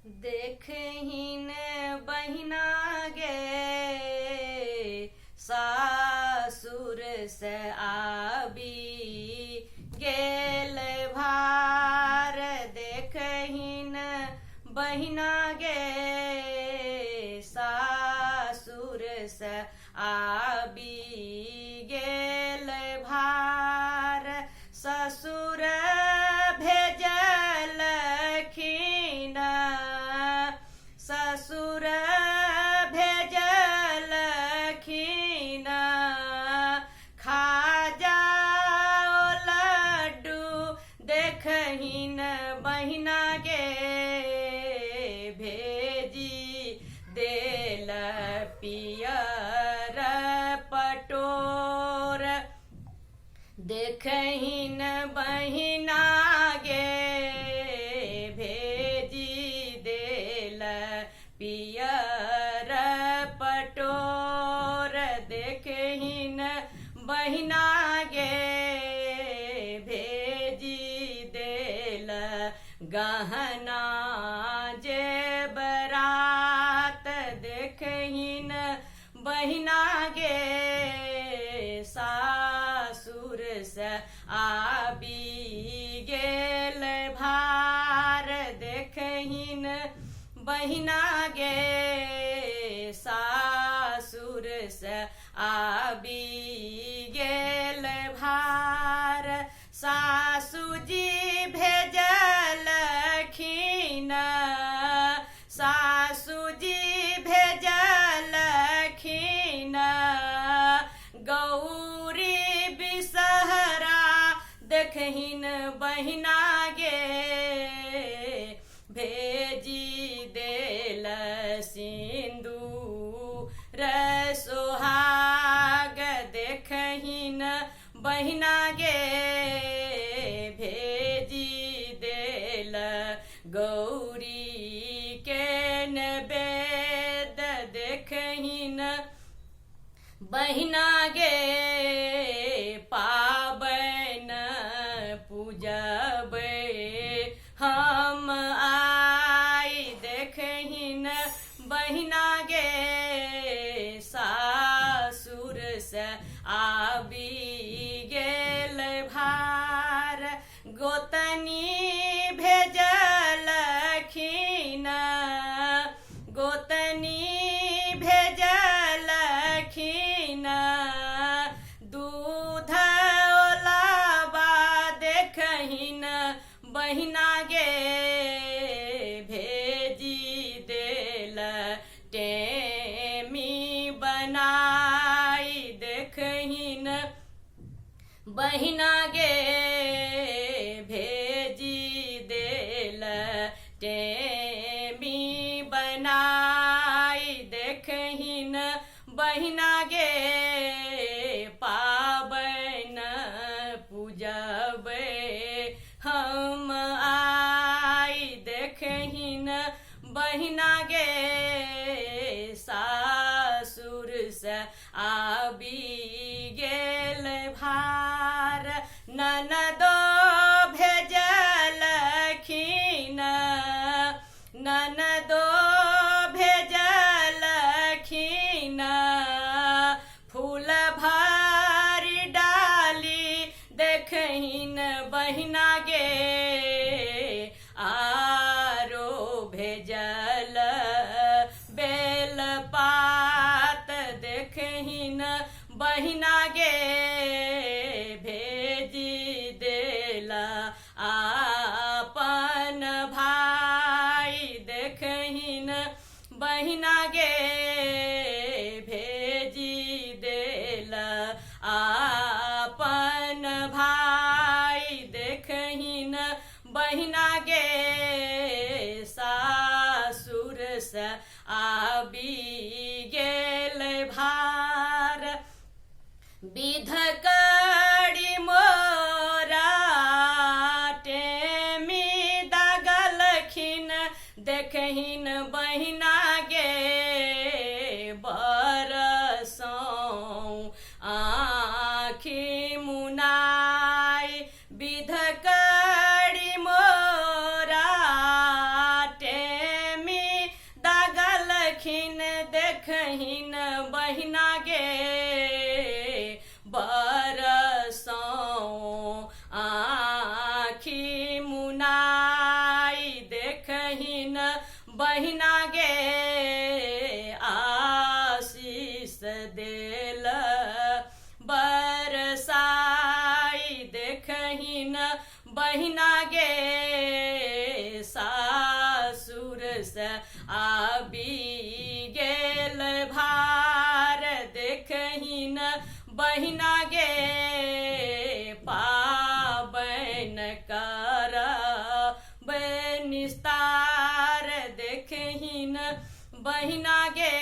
देखहिन बहिना गे सासुर से आबी गेल भार। देखहिन बहिना गे सासुर से आबी गेल भार। ससुर भेजलखिन, ससुर भेजलखिन खाजा लड्डू। देखहिन बहिना गे भेजी देल पियर पटोर। देखहिन बहिना गे भेजी देल पियर पटोर। देखहिन बहिना गे भेजी देल गहना जेबरात। देखहिन बहिना गे सासुर से आबी गेल भार। देखहिन बहिना गे सासुर से आबी गेल भार। सासुजी भेजलखिन, सासुजी भेजलखिन गौरी बिसहरा। देखहिन बहिना गे भेजी देल सिन्दूर सोहाग। देखहिन बहिना गे भेजी देल गौरी के नैवेद। देखहिन बहिना गे पाबैन पूजबै हम आइ। देखहिन बहिना गे सासुर से आबी गेल भार। गोतनी भेजलखिन, गोतनी भेजलखिन दूध ओलाबा। देखहिन बहिना गे भेजी देल टेमी बनाई। देखहिन बहिना गे भेजी देल टेमी बनाई। देखहिन बहिना गे पाबैन पूजबै हम आइ। देखहिन बहिना गे सासुर से आबी गेल भार। ननदो भेजलखिन, ननदो भेजलखिन फूल भारी डाली। देखहिन बहिना गे आरो भेजल बेल पात। देखहिन बहिना गे भेजी देला आपन भाई। देखहिन बहिना गे भेजी देल आपन भाई। देखहिन बहिना गे सासुर से आबी गेल भार। विधकड़ी मोरा टेमी दागलखिन। देखहिन बहिना गे बरसौं आँखि मुनाई। विधकड़ी मोरा टेमी देखहिन बहिना गे बरसौ आँखि मुनाई देखहिन बहिना गे आशीष देल बरसाई देखहिन बहिना गे सासुर से आबि गेल भार देखहिन बहिना गे पाबैन कर निस्तार देखहिन बहिना गे।